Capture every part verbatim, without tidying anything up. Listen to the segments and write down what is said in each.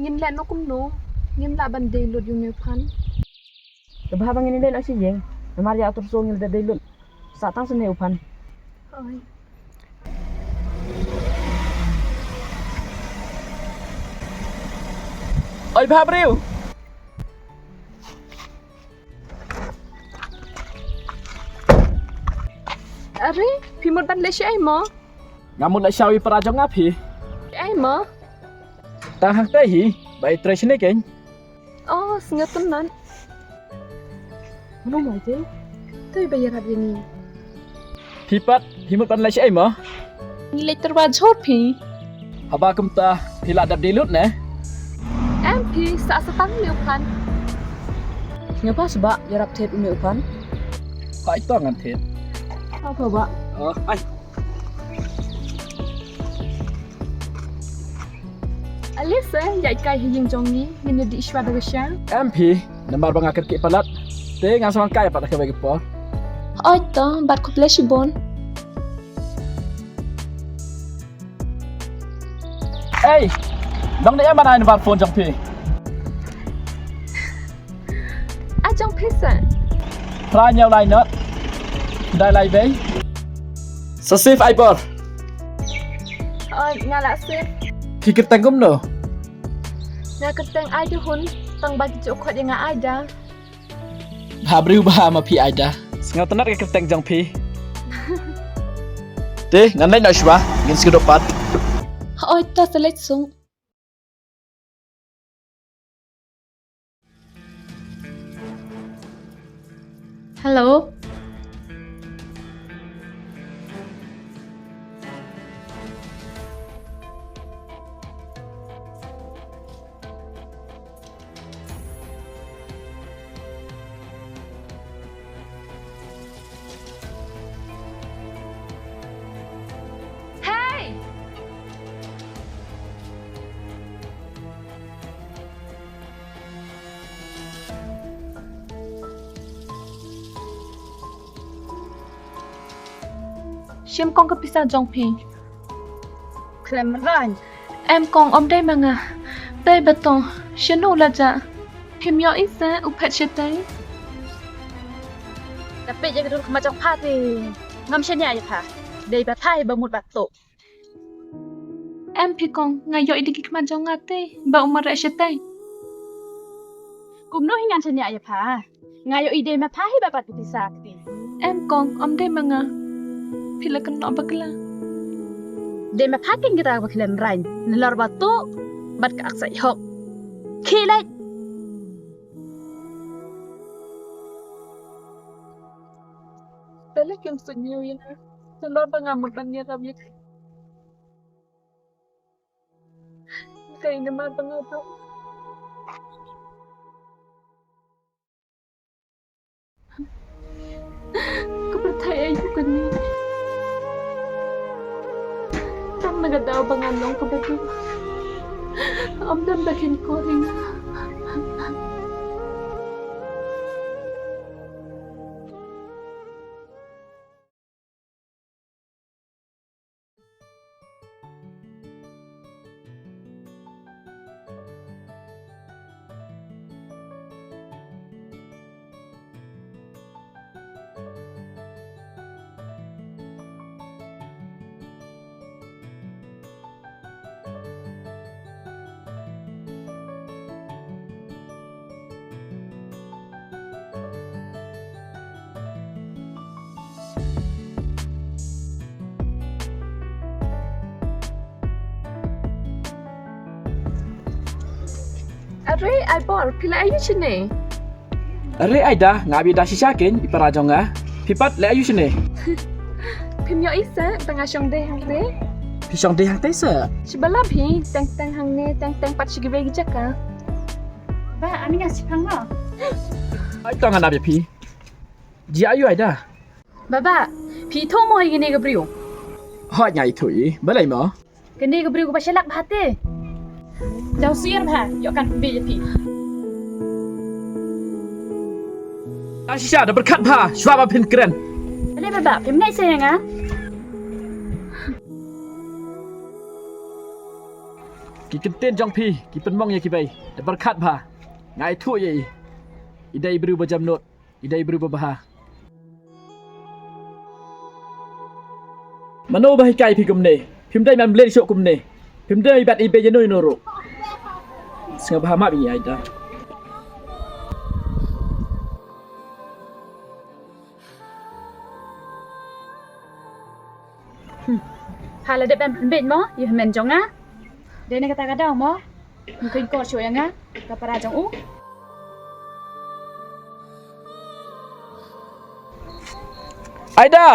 Ngin leh noh kumno? Ngim lah ban dei lut ïa une u phan. Te bha ba ngin leh noh shi ïing. Namar ïa uto u shnong ngin leh dei lut. Sa tang shen ne u phan. Hooid. Oi bha briew. Are, phi mut ban leh shi ei mo? Nga mut leh sha i para jong nga phi. Ei mo? Tang hangta hi, ba i trei shane kein. Oh, sngewtynnat. Mano mai te? Te ba ïarap ïa ngi. Phi pat, phi mut ban leh shi ei mo? Ngi leh tyrwa jhur phi. Haba kumta, phi la dep dei lut ne? Em phi, sa sa tang ne u phan. Nga ba sba ïarap thied une u phan. Hai to ngan thied. Apa ba? Oh, ai. Alice, ïa kai ha ïing jong ngi, ngin ïa dih shuwa da ka sha. Em phi, namar ba nga kyrkieh palat. Te nga sngewbha kai pat da kawei ka por. Oi to, bad khublei shibun. Ei, dang dei em ban ai number phone jong phi? A jong phi sa? Phra hynñiew lai nod. Dai lai bei. Sa save ai bor. Oi, nga la save. Phi kyrteng kumno? Nga kyrteng Aida hun, tang ba ki ju khot ïa nga Aida. Bha briew bha ma phi Aida. Sngewtynnat ka kyrteng jong phi. Te, ngan leit noh shuwa, ngin sngewdon pat. Oi, to sa leit sung. Hello. Hey! Shim kong ka pisa jong phi. Khlem rang. Em kong, ym dei ma nga. Te ba to, shano la jia? Phim ïohi se u phet shatei? Nga peit ïa ka dur khmat jong pha te ngam shaniah ïa pha. Dei ba pha hi ba mut ba tuh. Em phi kong, nga ïohi da ki khmat jong nga te ba u mareh shatei. Kumno hi ngan shaniah ïa pha? Nga ïohi dei ma pha hi ba pat ka pisa kti. Em kong, ym dei ma nga. Phi la kynnoh bakla. Dei ma pha kein kata ba khlem rang, nalor ba tuh bad ka aksai hok. Khie leit. Te leh kim suidñiew ïa nga. Nalor ba nga mut ban ïarap ïa ka. Kaei namar ba nga duk. Ka pyrthei aïu kane. Tang na ka daw ba nga long kaba duk. Ym don ba kin kor ïa nga. Are, Aibor, phi la aïu shane? Are, Aida, nga ap ïa da shisha kein, i para jong nga. Phi pat la aïu shane? Phim ïohi se, ba nga shong dei hangtei. Phi shong dei hangtei se? Shi ba la phi, teng teng hangne, teng teng pat shi kiwei ki jaka. Ba, ani nga shipang mo. Ai, to ngan ap ïa phi. Jia aïu Aida? Baba, phi ithuh mo ïa kane ka briew? Hooid nga ithuh ïa i. Balei mo? Kane ka briew kaba shalak bha te. Jaw sir bha, ïoh kan pynbeit ïa phi. Ai shisha da pyrkhat bha, shuwa ba phin kren. Balei baba, phim ngeit shuh ïa nga? Ki kyntien jong phi ki pynmong ïa ki bei. Da pyrkhat bha. Nga ithuh ïa i. I dei briew ba jemnud. I dei briew ba bha. Mano ba hikai phi kumne? Phim dei ban blei shuh kumne. Phim dei ban i bei ïano ïano ruh. Sngewbha map ïa i Aida. Hmm. Ha la dep ban pynbeit mo ïa hynmen jong nga. Dei na kata ka daw mo. Ngi kynkoh shuh ïa nga ka para jong u. Aida!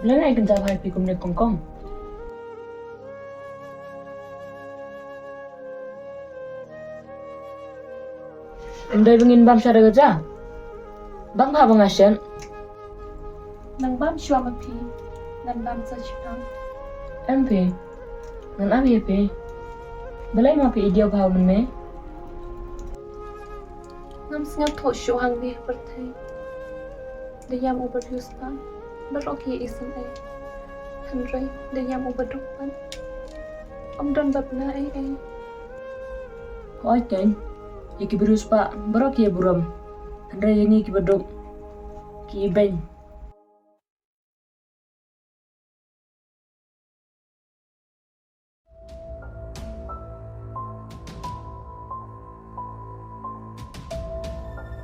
Balei ngi kynjah bha ïa phi kumne kong kong? Ym dei ba ngin bam sha da ka ja. Bam bha ba nga shen. Nang bam shuwa ma phi. Nang bam sa shipang. Em phi. Ngan am ïa phi. Balei ma phi i diaw bha mynne? Ngam sngewthuh shuh hangne ha pyrthei. Da ïam u bariewspah baroh ki ïasem ei. Hynrei da ïam u baduk pat ym don bapna ei ei. Hooid keiñ, ïa ki bariewspah baroh ki ïaburom. Hynrei ïa ngi ki baduk ki ibeiñ.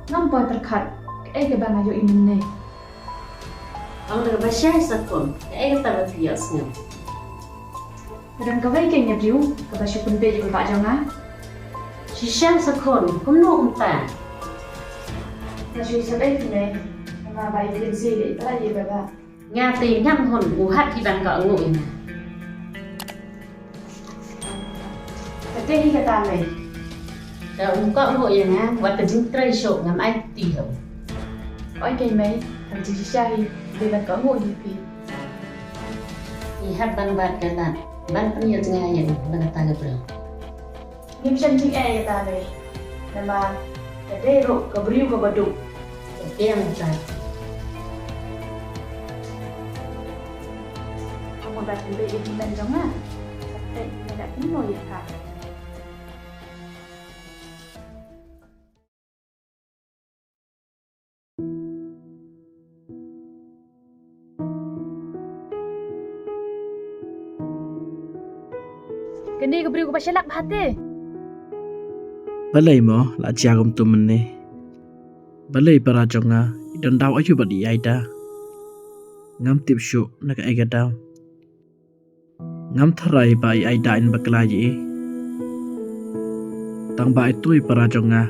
Ngam poi pyrkhat kaei kaba nga ïohi mynne. Ong da kaba shai sa khun, kaei kata ba phi ïohsngew? Ka dang kawei keiñ ka briew kaba shu pynbeit ïa u bah jong nga. Shisha sa khun, kumno kumta? Nga shu sep ei phi mei, namar ba i Prince i leit pynlait ïa i bah. Nga te ngam hun u hat hi ban kohnguh ïa nga. Kata hi kata mei. Te um kohnguh ïa nga wat ka jingtrei shuh ngam ai kti ha u. Oi kei mei, ka jingshisha hi dei ban kohnguh ïa phi. Ngi hap ban bat ka lad ban pynïoh jngai ïa u na kata ka briew. Ngim shym jingeh ïa kata mei. Namar ka dei ruh ka briew kaba duk. Ka dei mei. Ka mut ba phi dei i hynmen jong nga. Sa peit nga da kumno ïa pha. Kane ka briew kaba shalak bha te. Balei mo la jia kumto mynne? Balei para jong nga i don daw aïu bad i Aida? Ngam tip shuh na kaei ka daw. Ngam tharai ba i Aida in bakla ïa i. Tang ba ito i para jong nga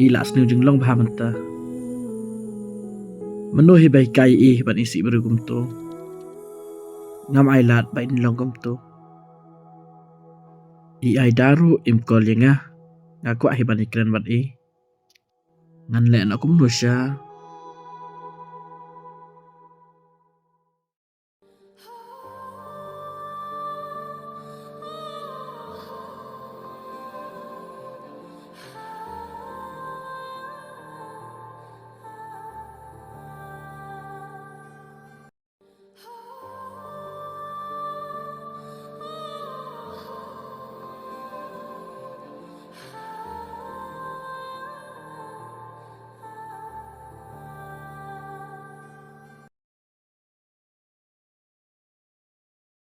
i la sniew jinglong bha mynta. Mano hi ba hikai ïa i ban isih briew kumto? Ngam ai lad ba in long kumto. I Aida ruh im call ïa nga. Nga kwah hi ban ïakren bad i. Ngan leh noh kumno sha